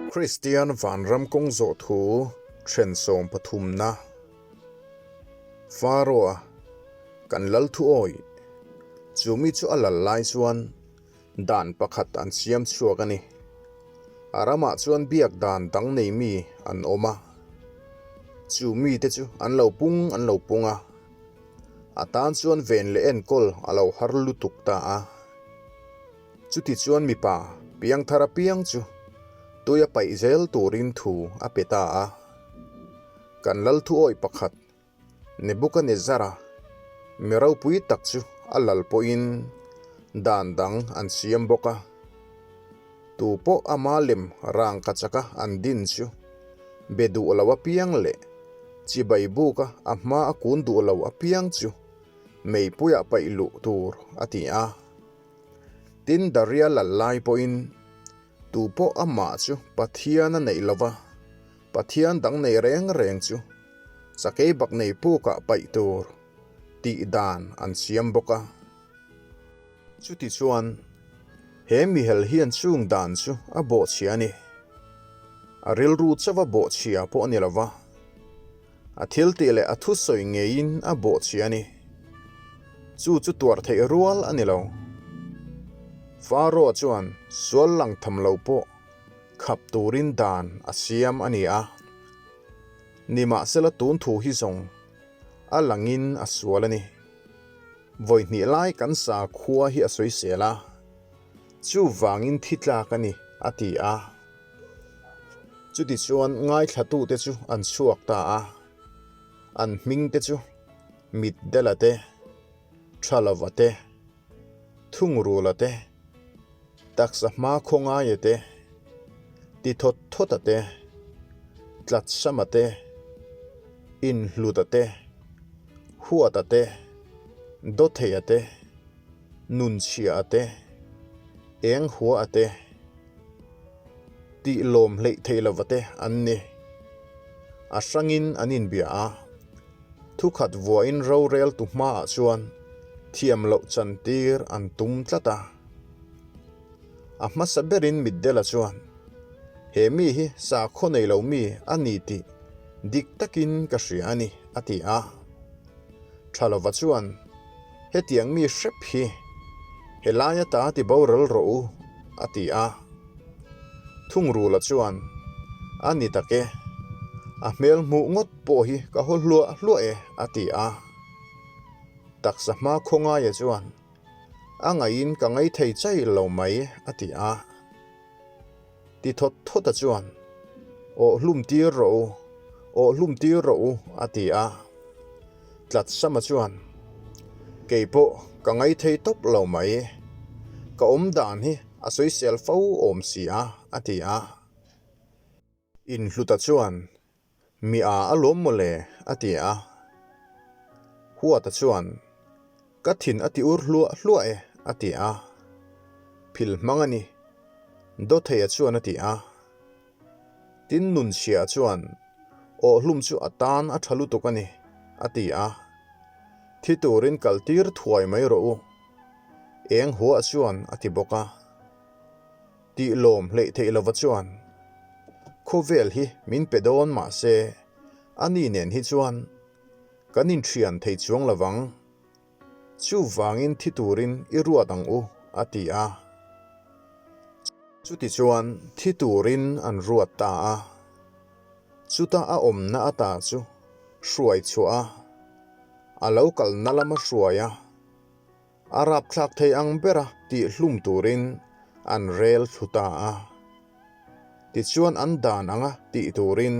Kristian vanram kawng zawh thu then sawmpathumna Pharaoh-a kan lal thu awi chu mi chu a lal lai chuan dan pakhat an siam chhuak a ni. A ramah chuan biak dan dang nei mi an awm a, chu mite chu an lo pung an lo pung a, a tan chuan ven leh enkawl a lo har lutuk ta a. Chutichuan mipa piangthar apiang chu tui a paih zel turin thu a pe ta a. Kan lal thuawih pakhat Nebuchadnezzar-a mi ropui tak chu a lal pawhin dan dang an siam bawk a. Tu pawh ama lem rangka chaka an din chu be duh lo apiang leh chibai buka a hma a kun duh lo apiang chu meipuiah paih luh tur a ti a. Tin, Daria lal lai pawhin tu pawh amah chu Pathian a neih lova, Pathian dang nei reng reng chu sakei bak nei pukah paih tur tih dan an siam bawk a. Chutichuan, he mihel hian chung dan chu a bawhchhia a ni. A rilru chauha bawhchhia pawh a ni lova, A thil tih leh a thusawi ngeiin a bawhchhia a ni. Chu chu tuar theih rual a ni lo. Pharaoh chuan sual lang tham lo pawh khap turin dan a siam a ni a. Nimahsela tun thu hi zawng a langin a sual a ni. Vawi hnih lai kan sa khua hi a sawisel a, chuvangin thi tlak a ni, a ti a. Chutichuan ngaithlatute chu an chhuak ta a, an hmingte chu Mitdela te, Thalova te, Thungrula te, Taksa hma khawngaia te, Tithawt thawta te, Tlatsama te, Inhluta te, Huata te, Dawtheia te, Nunchhia te, Enghua te, Tih lawm hleih theih lova te an ni. A hrangin an inbia a, thukhat vuahin rorel tu hmaah chuan thiam loh chantir an tum tlat a. A hmasa berin Mitdela chuan, He mi hi sakhaw nei lo mi a ni tih dik takin ka hria a ni, a ti a. Tha lova chuan, Hetiang mi hrep hi helai ata ti boral rawh u, a ti a. Thungrula chuan, A ni tak e, a hmel hmuh ngawt pawh hi ka haw hluah hluah e, a ti a. Taksa hma khawngaia chuan, A ngaihin ka ngai thei chai lo mai, a ti a. Ti thawt thawt a chuan, Awh hlum tir rawh u, awh hlum tir rawh u, a ti a. Tlatsama chuan, Kei pawh ka ngaithei tawp lo mai, ka awm dan hi a sawisel fo awm si a, a ti a. Inhluta chuan, Mi a a lawm maw le? a ti a. Huata chuan, Ka thin a ti ur hluah hluah e, a ti a. Phil hmang a ni, Dawtheia chuan a ti a. Tin Nunchhia chuan, Awhlum chu a tan a tha lutuk a ni, a ti a. Thi turin kal tir thuai mai rawh u, Eng hua chuan a ti bawk a. Tih lawm hleih theih lova chuan khawvel hi min pe dawn mah se a ni nen hi chuan kan inthian thei chuang lovang. Chuvangin thi turin i ruat ang u, a ti a. Chutichuan thi turin an ruat ta a. Chuta a awmna ata chu hruai chhuah a, a lo kalna lama hruai a. A rapthlak thei ang bera tih hlum turin an rel thlu ta a. Tichuan an dan anga tih turin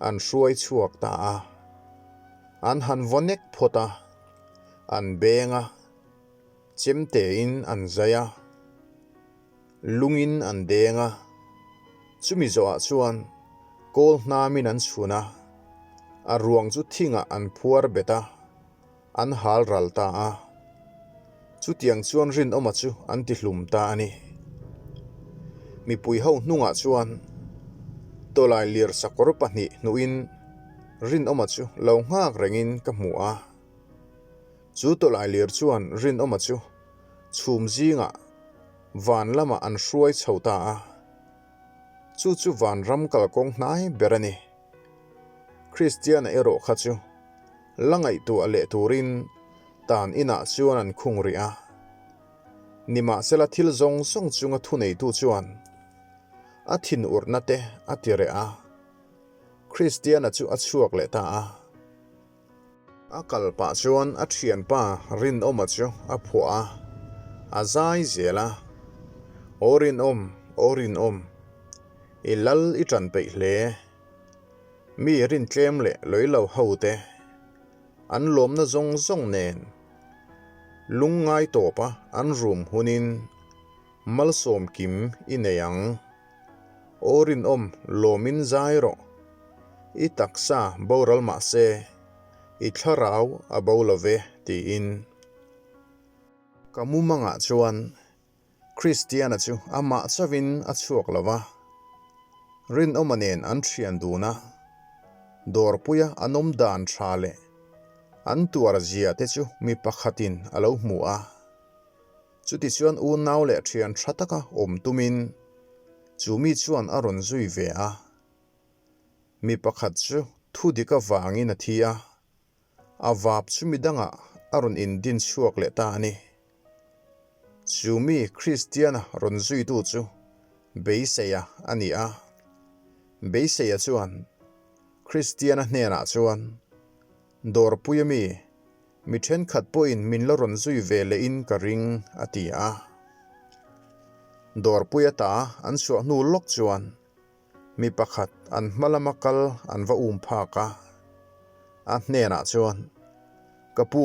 an hruai chhuak ta a. An han vaw nek phawt a, an beng a, chemtein an zai a, lungin an deng a. Chumi zawhah chuan kawl hnamin an chhun a, a ruang chu thingah an phuar bet a. An hal ral ta a, chutiang chuan rinawma chu an ti hlum ta a ni. Mipui ho hnungah chuan tawlai lir sakawr pahnih hnuhin rinawma chu lo nghak rengin ka hmu a. Chu tawlai lir chuan rinawma chu chhum zingah van lamah an hruai chho ta a. Chu chu vanram kalkawng hnai ber a ni. Kristiana erawh kha chu la ngaihtuah leh turin tan inah chuan an khung rih a. Nimahsela thil zawng zawng chunga thuneitu chuan a thinurna te a ti reh a, Kristiana chu a chhuak leh ta a. A kal pah chuan a thianpa Rinawma chu a phuah a, a zai zel a, Aw Rinawm, aw Rinawm, i lal i tan peih hle. Mi rintlem leh lawilo ho te an lawmna zawng zawng nen lungngai tawpa an rum hunin malsawm kim i nei ang. Aw rinawm lawmin zai rawh. I taksa boral mah se, i thlarau a bo lo ve tiin. Ka mumangah chuan Kristiana chu amah chauhin a chhuak lo va, rinawma nen an thian dun a, dawrpuia an awm dan tha leh an tuar zia te chu mi pakhatin a lo hmu a. Chutichuan unau leh thian tha taka awm tumin chu mi chuan a rawn zui ve a. Mi pakhat chu thu dik avangin a thi a, a vap chu mi dangah a rawn indin chhuak leh ta a ni. Chu mi Kristiana rawn zuitu chu Beiseia a ni a. Beiseia chuan Kristiana hnenah chuan, Dawrpuia mi, Mi thenkhat pawhin min la rawn zui ve lehin ka ring, a ti a. Dawrpui ata an chhuah hnu lawk chuan mi pakhat an hma lama kal an va um phak a. A hnenah chuan, Ka pu,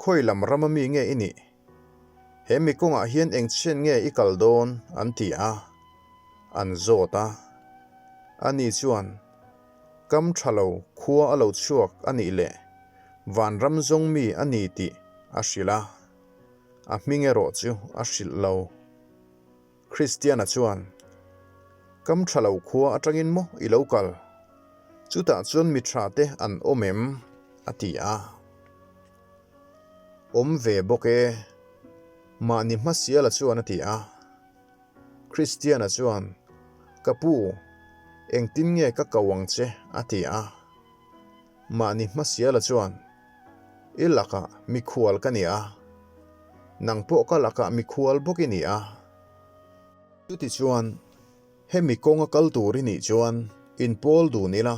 khawi lam rama mi nge i nih? He mi kawngah hian eng chhian nge i kal dawn? an ti a. An zawt a. Ani chuan, Kam tha lo khua a lo chhuak a nih leh vanram zawng mi a ni tih a hrilh a, a hming erawh chu a hrilh lo. Kristiana chuan, Kam tha lo khua atangin maw i lo kal? Chutah chuan mi tha te an awm em? a ti a. Awm ve bawk e, mahni hmasiala chuan a ti a. Kristiana chuan, Ka pu, engtin nge ka ko ang che? a ti a. Mahni hmasiala chuan, I lakah mikhual ka ni a, nang pawh ka lakah mikhual bawk i ni a. Chutichuan, hemi kawnga kal tur i nih chuan inpawl dun ila,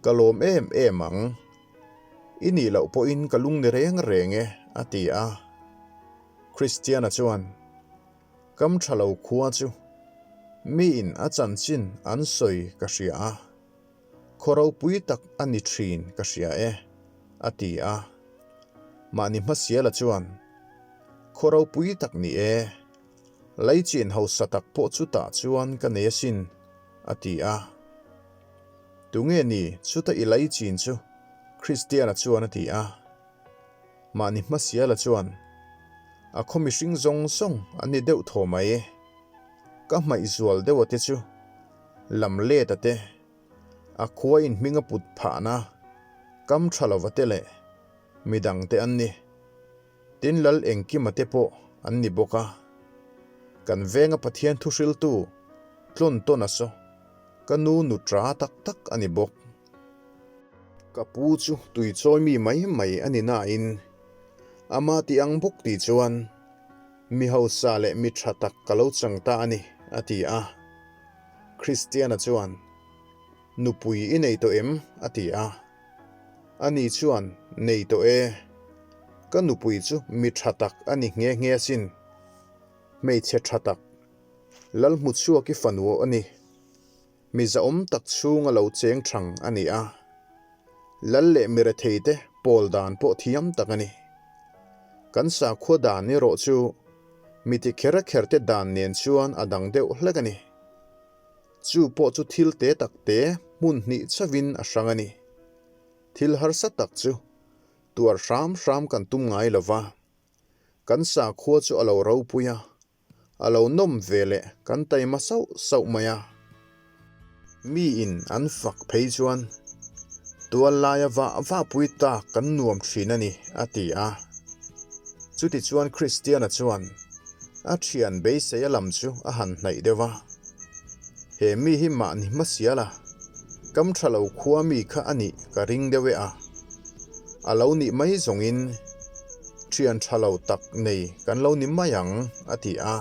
ka lawm em em ang. I nih loh pawhin ka lung ni reng reng e, a ti a. Kristiana chuan, Kam tha lo khua chu miin a chanchin an sawi ka hria a, khaw ropui tak a ni thin ka hria e, a ti a. Mahni hmasiala chuan, Khaw ropui tak ni e, leichin hausa tak pawh chutah chuan ka nei asin, a ti a. Tunge ni chuta i leichin chu? Kristiana chuan a ti a. Mahni hmasiala chuan a khaw mihring zawng zawng an ni deuh thaw mai. Ka hmaih zual deuh a te chu lam let a te, a khua in hming a put phahna kam tha lova te leh midang te an ni. Tin Lal Engkima te pawh an ni bawk a. Kan venga Pathian thuhriltu tlawn tawn a saw ka nu nu tra tak tak a ni bawk. Ka pu chu tui chawi mi mai mai a ni nain ama tih ang bawk tih chuan mi hausa leh mi tha tak ka lo chang ta a ni, a ti a. Kristiana chuan, Nupui i nei tawh em? a ti a. Ani chuan, Nei tawh e. Ka nupui chu mi tha tak a ni nghe nghe asin. Hmeichhe tha tak, Lalhmuchhuaki fanu a ni. Mi zahawm tak chhunga lo cheng thang a ni a, lal leh mi retheite pawl dan pawh thiam tak a ni. Kan sakhua dan erawh chu mi ti kher kherte dan nen chuan a dang deuh hlek a ni. Chu pawh chu thil te tak te hmun hnih chauhin a hrang a ni. Thil harsa tak chu tuar hram hram kan tum ngai lo va, kan sakhua chu a lo ropui a, A lo nawm ve leh kan taima sauh sauh mai a. Miin an fak phei chuan tual laia vah vah pui tak kan nuam thin a ni, a ti a. Chutichuan Kristiana chuan a thian beisei a lam chu a han hnaih deuh a. He mi hi mahni hmasial a, kam tha lo khua mi kha a nih ka ring deuh e a. A lo nih mai zawngin thian tha lo tak nei kan lo ni mai ang, a ti a.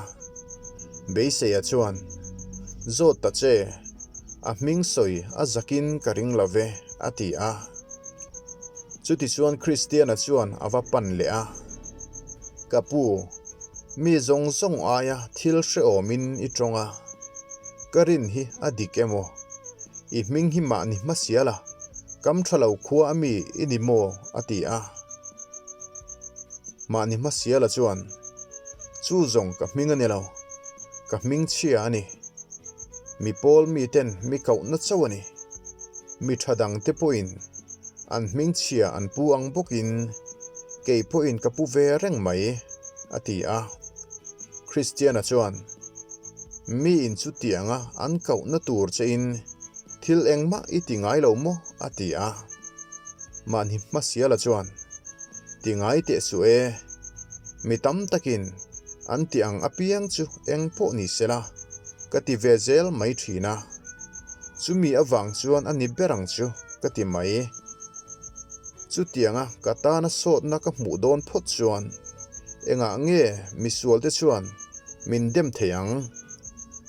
Beiseia chuan, Zawt ta che, a hming sawi a zakin ka ring lo ve, a ti a. Chutichuan Kristiana chuan a va pan leh a, Ka pu, Mi zawng zawng aia thil hrehawmin i tawng a, ka rin hi a dik emaw? I hming hi mahni hmasial a, kam tha lo khua a mi i ni maw? a ti a. Mahni hmasiala chuan, Chu zawng ka hming a ni lo, ka hming chhia a ni. Mi pawl miten mi kohna chauh a ni. Mi tha dangte pawhin an hming chhia an pu ang bawkin kei pawhin ka pu ve reng mai, a ti a. Kristiana chuan, Miin chutianga an kohna tur chein thil engmah i ti ngai lo maw? a ti a. Mahni hmasiala chuan, Ti ngai teh suh e, mi tam takin an ti ang apiang chu eng pawh ni sela, ka ti ve zel mai thin a. Chumi avang chuan a ni ber ang chu ka ti mai. Chutianga ka tana sawtna ka hmuh dawn phawt chuan engah nge misualte chuan min dem thei ang?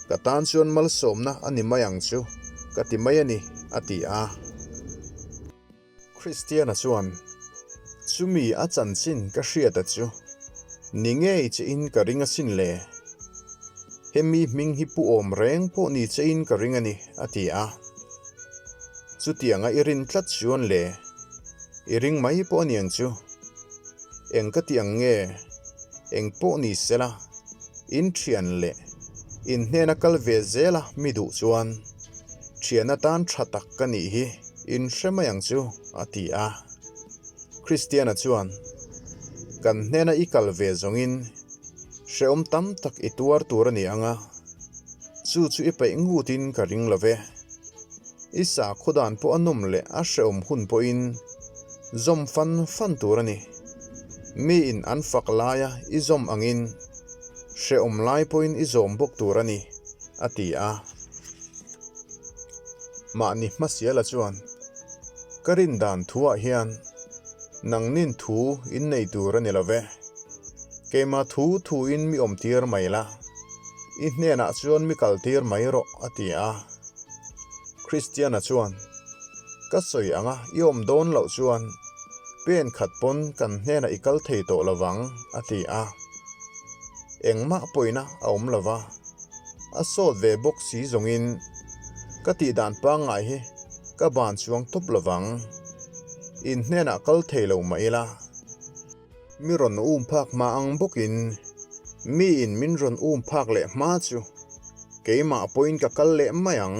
Ka tan chuan malsawmna a ni mai ang chu ka ti mai a ni, a ti a. Kristiana chuan, Chumi a chanchin ka hriata chu ni ngei chein ka ring asin le. Hemi hming hi pu awm reng pawh ni chein ka ring a ni, a ti a. Chutianga i rin tlat chuan le, i ring mai pawh a niang chu. Eng ka ti ang nge? Eng pawh ni sela, in thian leh in hnena kal ve zela mi duh chuan thian atan tha tak ka nih hi in hre mai ang chu, a ti a. Kristiana chuan, Kan hnena i kal ve zawngin hrehawm tam tak i tuar tur a ni ang a, chu chu i peih ngutin ka ring lo ve. I sakhaw dan pawh a nawm leh a hrehawm hun pawhin zawm fan fan tur a ni. Miin an fak laia i zawm angin hrehawm lai pawhin i zawm bawk tur a ni, a ti a. Mahni hmasiala chuan, Ka rin dan thuah hian nangnin thu in nei tur a ni lo ve. Keimah thu thuin mi awmtir mai la, i hnenah chuan mi kaltir mai rawh, a ti a. Kristiana chuan, Ka sawi anga i awm dawn loh chuan pen khat pawn kan hnenah i kal thei tawh lo vang, a ti a. Engmah pawina a awm lo va, a sawt ve bawk si zawngin ka tih dan pangngai hi ka ban chuang tawp lo vang. In hnenah kal thei lo mah ila. Mi rawn um phak hma ang bawkin miin min rawn um phak leh hma chu keimah pawhin ka kal leh mai ang.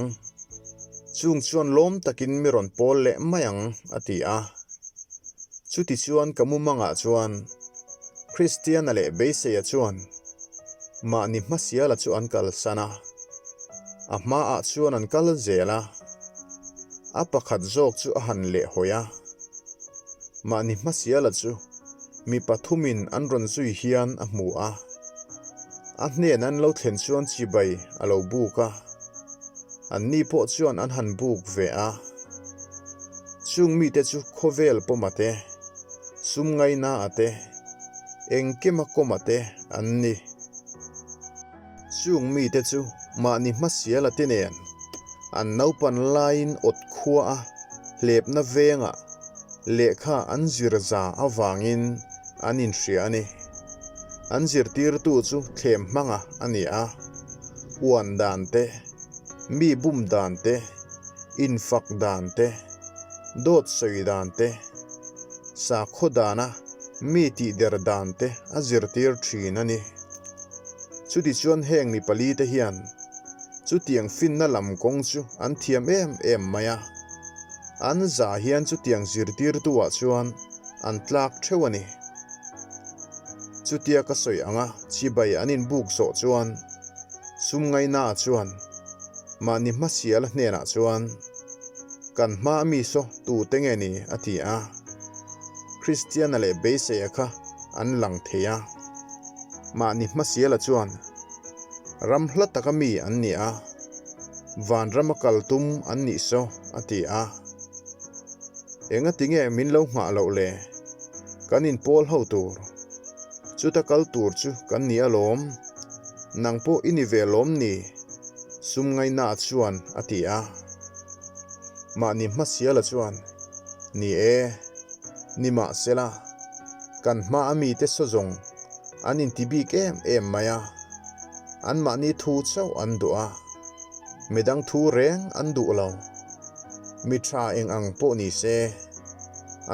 Chung chuan lawm takin mi rawn pawl leh mai ang, a ti a. Chutichuan ka mumangah chuan Kristiana leh Beiseia chuan mahni hmasiala chu an kalsan a, a hmaah chuan an kal zel a, a pakhat zawk chu a han lehhawi a. Mahni hmasiala chu mi pathumin an rawn zui hian a hmu a, a hnen an lo thlen chuan chibai a lo buk a, anni pawh chuan an han buk ve a. Chung mite chu khawvel pawma te, sum ngaina a te, engkima kawma te an ni. Chung mite chu mahni hmasiala te nen an naupan laiin awt khua a hlepna vengah lehkha an zir za avangin an inhria a ni. An zirtirtu chu thlem hmanga a ni a, uan dan te, mi bum dan te, infak dan te, dawt sawi dan te, sakhaw dana mi tihder dan te a zirtir thin a ni. Chutichuan heng mi palite hian chutiang finna lam kawng chu an thiam em em mai a, an za hian chutiang zirtirtuah chuan an tlak theuh a ni. Chutia ka sawi anga chibai an inbuk zawh chuan sum ngaina chuan mahni hmasiala hnenah chuan, Kan hma a mi saw tute nge ni? a ti a. Kristiana leh Beiseia kha an lang thei a. Mahni hmasiala chuan ram hla taka mi an ni a. Vanrama kal tum an nih saw, a ti a. Engati nge min lo nghah loh le? Kan inpawl ho tur. Chuta kal tur chu kan ni alawm. Nang pawh i ni ve lawm ni? Sum ngaina chuan a ti a. Mahni hmasiala chuan, Ni e, nimahsela, kan hma a mite saw zawng an inti bik em em mai a, anmahni thu chauh an duh a, midang thu reng an duh lo. Mi tha eng ang pawh ni se,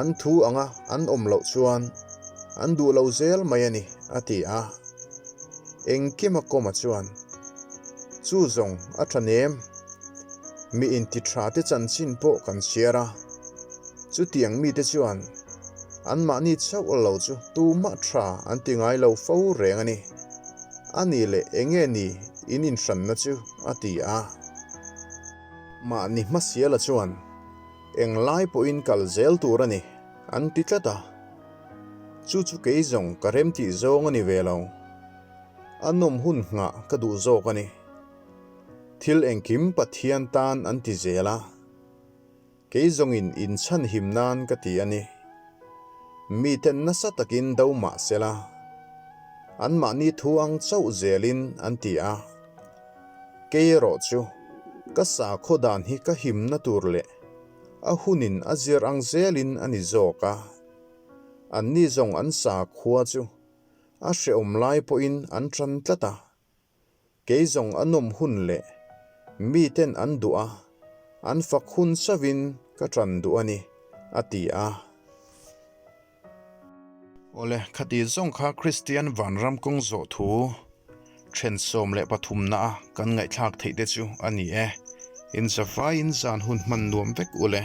an thu anga an awm loh chuan an duh lo zel mai a ni, a ti a. Engkima kawma chuan, Chu zawng a tha nem, mi inti tha te chanchin pawh kan chhiar a, chutiang mite chuan anmahni chauh lo chu tumah tha an ti ngai lo fo reng a ni. A nih leh enge ni in inhranna chu? a ti a. Mahni hmasiala chuan englai pawhin kal zel tur a ni an ti tlat a. Chu chu kei zawng ka remtih zawng a ni ve lo. A nawm hun nghah ka duh zawk a ni. Thil engkim Pathian tan an ti zel a. Kei zawngin inchhan him nan ka ti a ni. Miten nasa takin do mah sela, anmahni thu ang chauh zelin an ti a. Kei erawh chu ka sakhaw dan hi ka himna tur leh a hunin a zir ang zelin a ni zawk a. Anni zawng an sakhua chu a hrehawm lai pawhin an tan tlat a. Kei zawng a nawm hun leh miten an duh a, an fak hun chauhin ka tan duh a ni, a ti a. Awle, khati zawng kha Kristian vanram kawng zawh thu then 13 na a kan ngaihthlak theih te chu a ni e. Inzavaiin zan hun hman nuam vek ule.